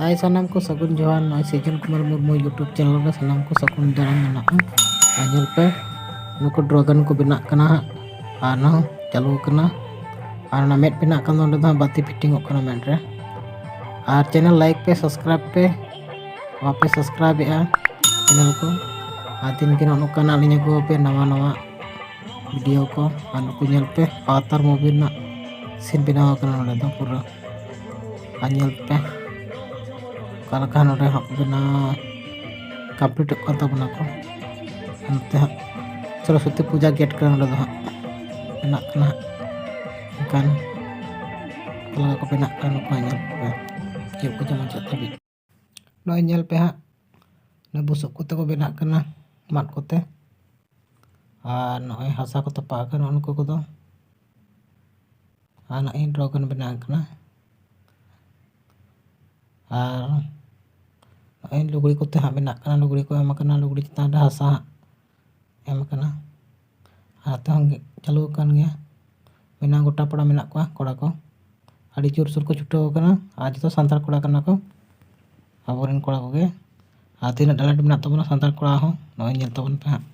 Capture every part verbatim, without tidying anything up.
ᱦᱟᱭ ᱥᱟᱱᱟᱢ ᱠᱚ, ᱥᱟᱹᱜᱩᱱ ᱡᱚᱦᱟᱨ᱾ ᱱᱚᱜᱼᱚᱭ ᱥᱤᱡᱚᱱ ᱠᱩᱢᱟᱨ ᱢᱩᱨᱢᱩ YouTube ᱪᱮᱱᱮᱞ ᱨᱮ ᱥᱟᱱᱟᱢ ᱠᱚ ᱥᱟᱹᱜᱩᱱ ᱫᱟᱨᱟᱢ ᱢᱮᱱᱟᱜᱼᱟ᱾ ᱟᱨ ᱧᱮᱞ ᱯᱮ, ᱱᱩᱠᱩ ᱰᱨᱟᱜᱚᱱ ᱠᱚ ᱵᱮᱱᱟᱜ ᱠᱟᱱᱟ ᱦᱟᱸᱜ, ᱟᱨ ᱱᱚᱣᱟ ᱪᱟᱹᱞᱩ ᱟᱠᱟᱱᱟ᱾ ᱟᱨ ᱚᱱᱟ ᱢᱮᱫ ᱵᱮᱱᱟᱜ ᱠᱟᱱ ᱫᱚ, ᱚᱸᱰᱮ ᱫᱚ ᱦᱟᱸᱜ ᱵᱟᱹᱛᱤ ᱯᱷᱤᱴᱤᱝᱚᱜ ᱠᱟᱱᱟ ᱢᱮᱫ ᱨᱮ᱾ ᱟᱨ ᱪᱮᱱᱮᱞ ᱞᱟᱭᱤᱠ ᱯᱮ, ᱥᱟᱵᱥᱠᱨᱟᱭᱤᱵᱽ ᱯᱮ, ᱵᱟᱯᱮ ᱥᱟᱵᱥᱠᱨᱟᱭᱤᱵᱮᱜᱼᱟ ᱪᱮᱱᱮᱞ ᱠᱚ᱾ ᱟᱨ ᱫᱤᱱ ᱜᱮ ᱱᱚᱝᱠᱟᱱᱟᱜ ᱞᱤᱧ ᱟᱹᱜᱩ ᱟᱯᱮ ᱱᱟᱣᱟ ᱱᱟᱣᱟ ᱵᱷᱤᱰᱤᱭᱳ ᱠᱚ᱾ ᱟᱨ ᱱᱩᱠᱩ ᱧᱮᱞ ᱯᱮ, ᱟᱣᱛᱟᱨ ᱢᱩᱵᱷᱤ ᱨᱮᱱᱟᱜ ᱥᱤᱱ ᱵᱮᱱᱟᱣ ᱟᱠᱟᱱᱟ ᱱᱚᱰᱮ ᱫᱚ ᱯᱩᱨᱟᱹ᱾ ᱟᱨ ᱧᱮᱞ ᱯᱮ, ᱚᱠᱟ ᱞᱮᱠᱟ ᱱᱚᱰᱮ ᱦᱟᱸᱜ ᱠᱚ ᱵᱮᱱᱟᱣᱟ, ᱠᱚᱢᱯᱞᱤᱴᱚᱜ ᱠᱟᱱ ᱛᱟᱵᱚᱱᱟ ᱠᱚ᱾ ᱱᱚᱛᱮ ᱦᱟᱸᱜ ᱥᱚᱨᱚᱥᱚᱛᱤ ᱯᱩᱡᱟ ᱜᱮᱴ ᱠᱟᱱᱟ, ᱱᱚᱰᱮ ᱫᱚ ᱦᱟᱸᱜ ᱵᱮᱱᱟᱜ ᱠᱟᱱᱟ ᱦᱟᱸᱜ᱾ ᱮᱱᱠᱷᱟᱱ ᱚᱠᱟ ᱞᱮᱠᱟ ᱠᱚ ᱵᱮᱱᱟᱜ ᱠᱟᱱᱟ, ᱱᱚᱝᱠᱟ ᱧᱮᱞ ᱯᱮ, ᱪᱮᱫ ᱠᱚ ᱡᱮᱢᱚᱱ ᱪᱮᱫ ᱫᱷᱟᱹᱵᱤᱡ᱾ ᱱᱚᱜᱼᱚᱭ ᱧᱮᱞ ᱯᱮ ᱦᱟᱸᱜ, ᱚᱱᱟ ᱵᱩᱥᱩᱵ ᱠᱚᱛᱮ ᱠᱚ ᱵᱮᱱᱟᱜ ᱠᱟᱱᱟ, ᱢᱟᱫ ᱠᱚᱛᱮ᱾ ᱟᱨ ᱱᱚᱜᱼᱚᱭ ᱦᱟᱥᱟ ᱠᱚ ᱛᱚᱯᱟᱜ ᱟᱠᱟᱱᱟ ᱩᱱᱠᱩ ᱠᱚᱫᱚ᱾ ᱟᱨ ᱱᱚᱜᱼᱚᱭ ᱰᱨᱟᱜᱚᱱ ᱵᱮᱱᱟᱜ ᱠᱟᱱᱟ᱾ ᱟᱨ ᱱᱚᱜᱼᱚᱭ ᱞᱩᱜᱽᱲᱤ ᱠᱚᱛᱮ ᱦᱟᱸᱜ ᱵᱮᱱᱟᱜ ᱠᱟᱱᱟ, ᱞᱩᱜᱽᱲᱤ ᱠᱚ ᱮᱢ ᱟᱠᱟᱱᱟ, ᱞᱩᱜᱽᱲᱤ ᱪᱮᱛᱟᱱ ᱨᱮ ᱦᱟᱥᱟ ᱦᱟᱸᱜ ᱮᱢ ᱟᱠᱟᱱᱟ᱾ ᱟᱨ ᱱᱚᱛᱮ ᱦᱚᱸ ᱪᱟᱹᱞᱩ ᱟᱠᱟᱱ ᱜᱮᱭᱟ, ᱵᱮᱱᱟᱣ ᱜᱚᱴᱟ ᱯᱟᱲᱟ ᱢᱮᱱᱟᱜ ᱠᱚᱣᱟ ᱠᱚᱲᱟ ᱠᱚ᱾ ᱟᱹᱰᱤ ᱡᱳᱨᱥᱳᱨ ᱠᱚ ᱪᱷᱩᱴᱟᱹᱣ ᱟᱠᱟᱱᱟ᱾ ᱟᱨ ᱡᱚᱛᱚ ᱥᱟᱱᱛᱟᱲ ᱠᱚᱲᱟ ᱠᱟᱱᱟ ᱠᱚ, ᱟᱵᱚᱨᱮᱱ ᱠᱚᱲᱟ ᱠᱚᱜᱮ᱾ ᱟᱨ ᱛᱤᱱᱟᱹᱜ ᱴᱮᱞᱮᱱᱴ ᱢᱮᱱᱟᱜ ᱛᱟᱵᱚᱱᱟ ᱥᱟᱱᱛᱟᱲ ᱠᱚᱲᱟ ᱦᱚᱸ, ᱱᱚᱜᱼᱚᱭ ᱧᱮᱞ ᱛᱟᱵᱚᱱ ᱯᱮ ᱦᱟᱸᱜ᱾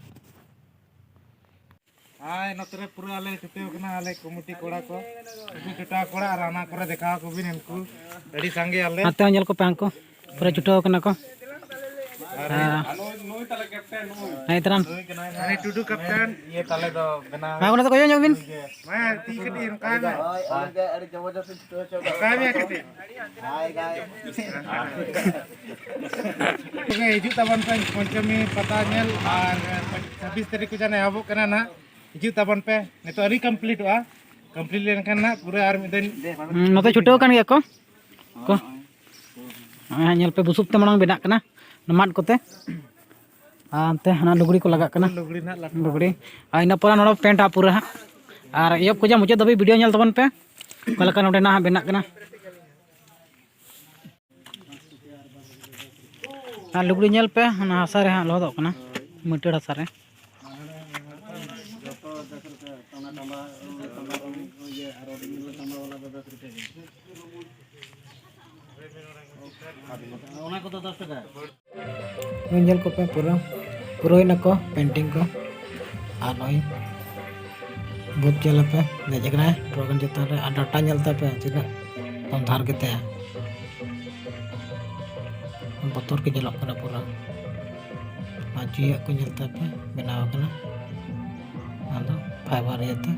ᱦᱟᱭ, ᱱᱚᱛᱮ ᱨᱮ ᱯᱩᱨᱟᱹ ᱟᱞᱮ ᱪᱷᱩᱴᱟᱹᱣ ᱠᱟᱱᱟ, ᱟᱞᱮ ᱠᱚᱢᱤᱴᱤ ᱠᱚᱲᱟ ᱠᱚ᱾ ᱩᱱᱠᱩ ᱪᱷᱩᱴᱟᱹᱣ ᱠᱚᱲᱟ ᱟᱨ ᱦᱟᱱᱟ ᱠᱚᱨᱮ ᱫᱮᱠᱷᱟᱣ ᱟᱠᱚ ᱵᱤᱱ, ᱩᱱᱠᱩ ᱟᱹᱰᱤ ᱥᱟᱸᱜᱮ ᱟᱞᱮ᱾ ᱱᱚᱛᱮ ᱦᱚᱸ ᱧᱮᱞ ᱠᱚᱯᱮ, ᱦᱟᱱᱠᱩ ᱯᱩᱨᱟᱹ ᱪᱷᱩᱴᱟᱹᱣ ᱠᱟᱱᱟ ᱠᱚ᱾ ᱟᱨ ᱦᱮᱸ᱾ ᱱᱩᱭ ᱛᱟᱞᱮ ᱠᱮᱯᱴᱮᱱ, ᱱᱩᱭ᱾ ᱦᱮᱸ, ᱛᱟᱨᱟᱱ᱾ ᱱᱩᱭ ᱠᱟᱱᱟᱭ ᱱᱟᱦᱟᱜ᱾ ᱩᱱᱤ ᱴᱩᱰᱩ ᱠᱮᱯᱴᱮᱱ᱾ ᱤᱭᱟᱹ ᱛᱟᱞᱮ ᱫᱚ ᱵᱮᱱᱟᱣ᱾ ᱢᱟ, ᱚᱱᱟ ᱫᱚ ᱠᱚᱭᱚᱜ ᱧᱚᱜ ᱵᱤᱱ᱾ ᱢᱟ, ᱛᱤ ᱠᱟᱹᱴᱤᱡ ᱱᱚᱝᱠᱟᱭ ᱢᱮ᱾ ᱦᱳᱭ, ᱩᱱᱤ ᱜᱮ ᱟᱹᱰᱤ ᱡᱚᱵᱚᱨᱫᱚᱥᱛ ᱪᱷᱩᱴᱟᱹᱣ ᱦᱚᱪᱚ ᱠᱟᱜ ᱱᱚᱝᱠᱟᱭ ᱢᱮ ᱠᱟᱹᱴᱤᱡ᱾ ᱦᱟᱭ, ᱜᱟᱭ᱾ ᱛᱚᱵᱮ ᱦᱤᱡᱩᱜ ᱛᱟᱵᱚᱱ ᱯᱮ ᱯᱚᱧᱪᱚᱢᱤ ᱯᱟᱛᱟ ᱧᱮᱞ ᱟᱨ ᱪᱷᱟᱵᱵᱤᱥ ᱛᱟᱹᱨᱤᱠᱷ ᱠᱚ ᱡᱟᱱᱮ ᱮᱦᱚᱵᱚᱜ ᱠᱟᱱᱟ ᱱᱟᱦᱟᱜ᱾ ᱦᱤᱡᱩᱜ ᱛᱟᱵᱚᱱ ᱯᱮ, ᱱᱤᱛᱚᱜ ᱟᱹᱣᱨᱤ ᱠᱚᱢᱯᱞᱤᱴᱚᱜᱼᱟ᱾ ᱠᱚᱢᱯᱞᱤᱴ ᱞᱮᱱᱠᱷᱟᱱ ᱱᱟᱦᱟᱜ ᱯᱩᱨᱟᱹ ᱟᱨ ᱢᱤᱫ ᱫᱤᱱ᱾ ᱦᱩᱸ, ᱱᱚᱛᱮ ᱪᱷᱩᱴᱟᱹᱣ ᱟᱠᱟᱱ ᱜᱮᱭᱟ ᱠᱚ᱾ ᱠᱚ᱾ ᱱᱚᱜᱼᱚᱭ ᱦᱟᱸᱜ ᱧᱮᱞ ᱯᱮ, ᱵᱩᱥᱩᱵ ᱛᱮ ᱢᱟᱲᱟᱝ ᱵᱮᱱᱟᱜ ᱠᱟᱱᱟ, ᱚᱱᱟ ᱢᱟᱫ ᱠᱚᱛᱮ᱾ ᱟᱨ ᱚᱱᱛᱮ ᱦᱟᱱᱟ ᱞᱩᱜᱽᱲᱤ ᱠᱚ ᱞᱟᱜᱟᱜ ᱠᱟᱱᱟ᱾ ᱞᱩᱜᱽᱲᱤ ᱱᱟᱦᱟᱜ ᱞᱟᱴᱷᱟ᱾ ᱞᱩᱜᱽᱲᱤ᱾ ᱟᱨ ᱤᱱᱟᱹ ᱯᱚᱨᱮ ᱱᱚᱰᱮ ᱯᱮᱱᱴ ᱦᱟᱸᱜ ᱯᱩᱨᱟᱹ ᱦᱟᱸᱜ᱾ ᱟᱨ ᱮᱦᱚᱵ ᱠᱷᱚᱱᱟᱜ ᱢᱩᱪᱟᱹᱫ ᱫᱷᱟᱹᱵᱤᱡ ᱵᱷᱤᱰᱤᱭᱳ ᱧᱮᱞ ᱛᱟᱵᱚᱱ ᱯᱮ, ᱚᱠᱟ ᱞᱮᱠᱟ ᱱᱚᱰᱮ ᱱᱟᱦᱟᱜ ᱵᱮᱱᱟᱜ ᱠᱟᱱᱟ᱾ ᱟᱨ ᱞᱩᱜᱽᱲᱤ ᱧᱮᱞ ᱯᱮ, ᱚᱱᱟ ᱦᱟᱥᱟ ᱨᱮ ᱦᱟᱸᱜ ᱞᱚᱦᱚᱫᱚᱜ ᱠᱟᱱᱟ, ᱢᱟᱹᱴᱭᱟᱹᱲ ᱦᱟᱥᱟ ᱨᱮ᱾ ᱡᱚᱛᱚ ᱫᱮᱥ ᱨᱮ ᱴᱟᱸᱰᱟ, ᱴᱟᱸᱰᱟ, ᱴᱟᱸᱰᱟ ᱨᱚᱝ, ᱤᱭᱟᱹ, ᱟᱨ ᱚᱨᱤᱡᱤᱱᱟᱞ ᱴᱟᱸᱰᱟ ᱵᱟᱞᱟ ᱫᱚ ᱫᱮᱥ ᱨᱮ᱾ ᱚᱱᱟ ᱠᱚᱫᱚ ᱫᱚᱥ ᱴᱟᱠᱟ᱾ ᱱᱚᱜᱼᱚᱭ ᱧᱮᱞ ᱠᱚᱯᱮ, ᱯᱩᱨᱟᱹ ᱯᱩᱨᱟᱹᱣ ᱱᱟᱠᱚ ᱯᱮᱱᱴᱤᱝ ᱠᱚ᱾ ᱟᱨ ᱱᱚᱜᱼᱚᱭ ᱵᱷᱩᱛ ᱧᱮᱞ ᱯᱮ, ᱫᱮᱡ ᱟᱠᱟᱱᱟᱭ ᱰᱨᱟᱜᱚᱱ ᱪᱮᱛᱟᱱ ᱨᱮ᱾ ᱟᱨ ᱰᱟᱴᱟ ᱧᱮᱞ ᱛᱟᱯᱮ ᱛᱤᱱᱟᱹᱜ ᱫᱷᱟᱨ ᱜᱮᱛᱟᱭᱟ, ᱵᱚᱛᱚᱨ ᱜᱮ ᱧᱮᱞᱚᱜ ᱠᱟᱱᱟ ᱯᱩᱨᱟᱹ᱾ ᱟᱨ ᱡᱤᱣᱤᱭᱟᱜ ᱠᱚ ᱧᱮᱞ ᱛᱟᱯᱮ, ᱵᱮᱱᱟᱣ ᱟᱠᱟᱱᱟ ᱟᱫᱚ ᱯᱷᱟᱭᱵᱟᱨ ᱤᱭᱟᱹᱛᱮ᱾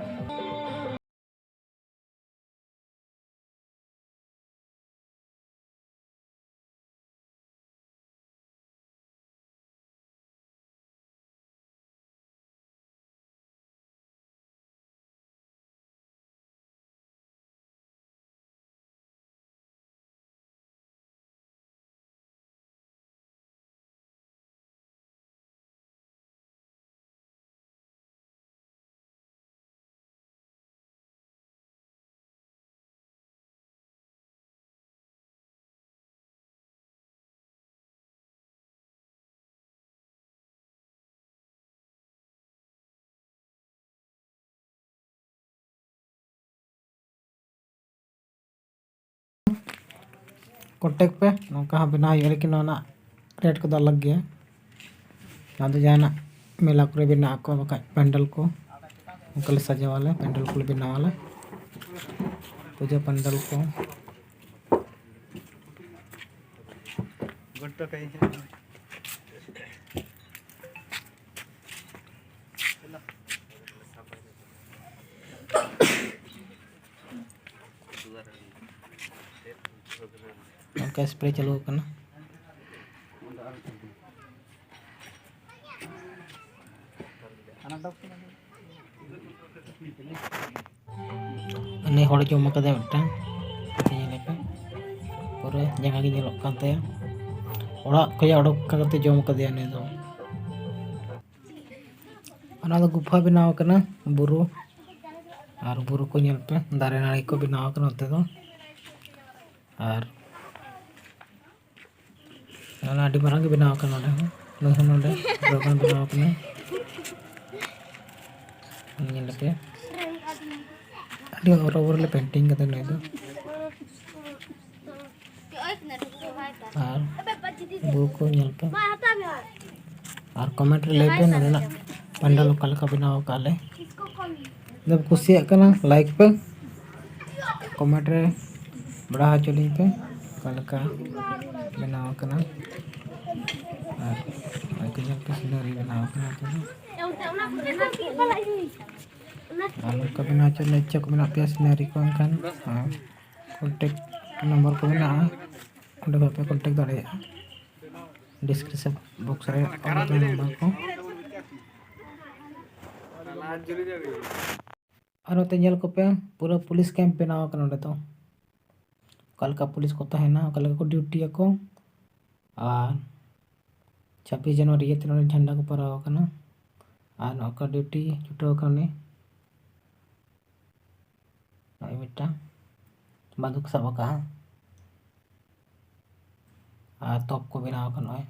ᱠᱚᱱᱴᱮᱠᱴ ᱯᱮ, ᱱᱚᱝᱠᱟ ᱦᱚᱸ ᱵᱮᱱᱟᱣ ᱦᱩᱭᱩᱜᱼᱟ, ᱞᱮᱠᱤᱱ ᱱᱚᱣᱟ ᱨᱮᱱᱟᱜ ᱨᱮᱴ ᱠᱚᱫᱚ ᱟᱞᱟᱜᱽ ᱜᱮᱭᱟ᱾ ᱱᱚᱣᱟ ᱫᱚ ᱡᱟᱦᱟᱱᱟᱜ ᱢᱮᱞᱟ ᱠᱚᱨᱮ ᱵᱮᱱᱟᱜ ᱟᱠᱚ, ᱵᱟᱠᱷᱟᱡ ᱯᱮᱱᱰᱮᱞ ᱠᱚ, ᱚᱱᱠᱟ ᱞᱮ ᱥᱟᱡᱟᱣᱟᱞᱮ, ᱯᱮᱱᱰᱮᱞ ᱠᱚᱞᱮ ᱵᱮᱱᱟᱣᱟᱞᱮ, ᱯᱩᱡᱟᱹ ᱯᱮᱱᱰᱮᱞ ᱠᱚ᱾ ᱚᱱᱠᱟ ᱥᱯᱨᱮ ᱪᱟᱹᱞᱩ ᱟᱠᱟᱱᱟ᱾ ᱩᱱᱤ ᱦᱚᱲ ᱡᱚᱢ ᱟᱠᱟᱫᱟᱭ ᱢᱤᱫᱴᱟᱝ᱾ ᱧᱮᱞ ᱞᱮᱯᱮ, ᱯᱩᱨᱟᱹ ᱡᱟᱸᱜᱟ ᱜᱮ ᱧᱮᱞᱚᱜ ᱠᱟᱱ ᱛᱟᱭᱟ᱾ ᱚᱲᱟᱜ ᱠᱷᱚᱱᱟᱜ ᱚᱰᱚᱠ ᱠᱟᱛᱮ ᱡᱚᱢ ᱟᱠᱟᱫᱟᱭ ᱩᱱᱤ ᱫᱚ᱾ ᱚᱱᱟ ᱫᱚ ᱜᱩᱯᱷᱟ ᱵᱮᱱᱟᱣ ᱟᱠᱟᱱᱟ, ᱵᱩᱨᱩ᱾ ᱟᱨ ᱵᱩᱨᱩ ᱠᱚ ᱧᱮᱞ ᱯᱮ, ᱫᱟᱨᱮ ᱱᱟᱹᱲᱤ ᱠᱚ ᱵᱮᱱᱟᱣ ᱟᱠᱟᱱᱟ ᱱᱚᱛᱮ ᱫᱚ᱾ ᱟᱨ ᱚᱱᱟ ᱟᱹᱰᱤ ᱢᱟᱨᱟᱝ ᱜᱮ ᱵᱮᱱᱟᱣ ᱟᱠᱟᱱᱟ ᱱᱚᱰᱮ ᱦᱚᱸ᱾ ᱱᱩᱭ ᱦᱚᱸ ᱱᱚᱰᱮ ᱵᱮᱱᱟᱣ ᱟᱠᱟᱱᱟ᱾ ᱧᱮᱞ ᱞᱮᱯᱮ, ᱟᱹᱰᱤ ᱦᱚᱨᱚᱵᱚᱨᱚ ᱞᱮ ᱯᱮᱱᱴᱤᱝ ᱠᱟᱫᱟ ᱱᱩᱭ ᱫᱚ᱾ ᱟᱨ ᱵᱩᱨᱩ ᱠᱚ ᱧᱮᱞ ᱯᱮ᱾ ᱟᱨ ᱠᱚᱢᱮᱱᱴ ᱨᱮ ᱞᱟᱹᱭ ᱯᱮ ᱱᱚᱰᱮᱱᱟᱜ ᱯᱟᱱᱰᱟᱞ ᱚᱠᱟ ᱞᱮᱠᱟ ᱵᱮᱱᱟᱣ ᱟᱠᱟᱫ ᱞᱮ᱾ ᱡᱩᱫᱤ ᱯᱮ ᱠᱩᱥᱤᱭᱟᱜ ᱠᱟᱱᱟ, ᱞᱟᱭᱤᱠ ᱯᱮ, ᱠᱚᱢᱮᱱᱴ ᱨᱮ ᱵᱟᱲᱟᱭ ᱦᱚᱪᱚ ᱞᱤᱧ ᱯᱮ ᱚᱠᱟ ᱞᱮᱠᱟ ᱵᱮᱱᱟᱣ ᱟᱠᱟᱱᱟ᱾ ᱟᱨ ᱱᱚᱜᱼᱚᱭ ᱯᱮ ᱧᱮᱞ ᱯᱮ, ᱥᱤᱱᱟᱨᱤ ᱵᱮᱱᱟᱣ ᱟᱠᱟᱱᱟ ᱱᱚᱛᱮ ᱫᱚ᱾ ᱟᱨ ᱱᱚᱝᱠᱟ ᱵᱮᱱᱟᱣ ᱦᱚᱪᱚ ᱨᱮᱱᱟᱜ ᱤᱪᱪᱷᱟ ᱠᱚ ᱢᱮᱱᱟᱜ ᱯᱮᱭᱟ, ᱥᱤᱱᱟᱨᱤ ᱠᱚ, ᱮᱱᱠᱷᱟᱱ ᱠᱚᱱᱴᱮᱠᱴ ᱱᱚᱢᱵᱚᱨ ᱠᱚ ᱢᱮᱱᱟᱜᱼᱟ, ᱚᱸᱰᱮ ᱠᱷᱚᱱ ᱯᱮ ᱠᱚᱱᱴᱮᱠᱴ ᱫᱟᱲᱮᱭᱟᱜᱼᱟ᱾ ᱰᱤᱥᱠᱨᱤᱯᱥᱚᱱ ᱵᱚᱠᱥ ᱨᱮ ᱚᱞ ᱟᱠᱟᱱᱟ ᱱᱚᱢᱵᱚᱨ ᱠᱚ᱾ ᱟᱨ ᱱᱚᱛᱮ ᱧᱮᱞ ᱠᱚᱯᱮ, ᱯᱩᱨᱟᱹ ᱯᱩᱞᱤᱥ ᱠᱮᱢᱯ ᱵᱮᱱᱟᱣ ᱟᱠᱟᱱᱟ ᱱᱚᱸᱰᱮ ᱫᱚ᱾ ᱚᱠᱟ ᱞᱮᱠᱟ ᱯᱩᱞᱤᱥ ᱠᱚ ᱛᱟᱦᱮᱱᱟ, ᱚᱠᱟ ᱞᱮᱠᱟ ᱠᱚ ᱰᱤᱭᱩᱴᱤᱭᱟᱠᱚ᱾ ᱟᱨ ᱪᱷᱟᱵᱵᱤᱥ ᱡᱟᱱᱩᱣᱟᱨᱤ ᱤᱭᱟᱹᱛᱮ ᱱᱚᱸᱰᱮ ᱡᱷᱟᱱᱰᱟ ᱠᱚ ᱯᱟᱨᱟᱣ ᱟᱠᱟᱱᱟ᱾ ᱟᱨ ᱱᱚᱝᱠᱟ ᱰᱤᱭᱩᱴᱤ ᱪᱷᱩᱴᱟᱹᱣ ᱟᱠᱟᱱᱟ ᱩᱱᱤ᱾ ᱱᱚᱜᱼᱚᱭ ᱢᱤᱫᱴᱟᱝ ᱵᱟᱱᱫᱩᱠ ᱥᱟᱵ ᱟᱠᱟᱫᱼᱟ᱾ ᱟᱨ ᱛᱚᱯ ᱠᱚ ᱵᱮᱱᱟᱣ ᱟᱠᱟᱱᱟ ᱱᱚᱜᱼᱚᱭ᱾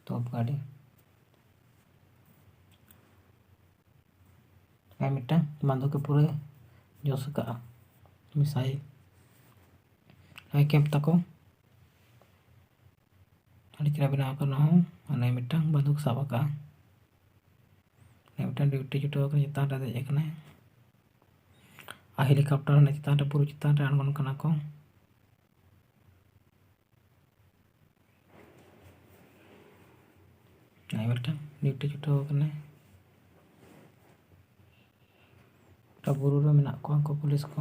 ᱛᱚᱯ ᱜᱟᱹᱰᱤ᱾ ᱟᱨ ᱢᱤᱫᱴᱟᱝ ᱵᱟᱱᱫᱩᱠ ᱮ ᱯᱩᱨᱟᱹ ᱡᱚᱥ ᱟᱠᱟᱫᱼᱟ, ᱢᱤᱥᱟᱭᱤᱞ᱾ ᱱᱚᱜᱼᱚᱭ ᱠᱮᱢᱯ ᱛᱟᱠᱚ᱾ ᱟᱹᱰᱤ ᱪᱮᱦᱨᱟ ᱵᱮᱱᱟᱣ ᱟᱠᱟᱱᱟ ᱚᱱᱟ ᱦᱚᱸ᱾ ᱟᱨ ᱱᱚᱜᱼᱚᱭ ᱢᱤᱫᱴᱟᱝ ᱵᱟᱱᱫᱩᱠ ᱥᱟᱵ ᱟᱠᱟᱫᱼᱟ᱾ ᱱᱚᱜᱼᱚᱭ ᱢᱤᱫᱴᱟᱝ ᱰᱤᱭᱩᱴᱤ ᱪᱷᱩᱴᱟᱹᱣ ᱟᱠᱟᱱᱟ, ᱪᱮᱛᱟᱱ ᱨᱮ ᱫᱮᱡ ᱟᱠᱟᱱᱟᱭ᱾ ᱟᱨ ᱦᱮᱞᱤᱠᱚᱯᱴᱟᱨ ᱦᱚᱸ ᱪᱮᱛᱟᱱ ᱨᱮ, ᱵᱩᱨᱩ ᱪᱮᱛᱟᱱ ᱨᱮ ᱟᱬᱜᱚᱱ ᱠᱟᱱᱟ ᱠᱚ᱾ ᱱᱚᱜᱼᱚᱭ ᱢᱤᱫᱴᱟᱝ ᱰᱤᱭᱩᱴᱤ ᱪᱷᱩᱴᱟᱹᱣ ᱟᱠᱟᱱᱟᱭ᱾ ᱜᱚᱴᱟ ᱵᱩᱨᱩ ᱨᱮ ᱢᱮᱱᱟᱜ ᱠᱚᱣᱟ ᱩᱱᱠᱩ ᱯᱩᱞᱤᱥ ᱠᱚ᱾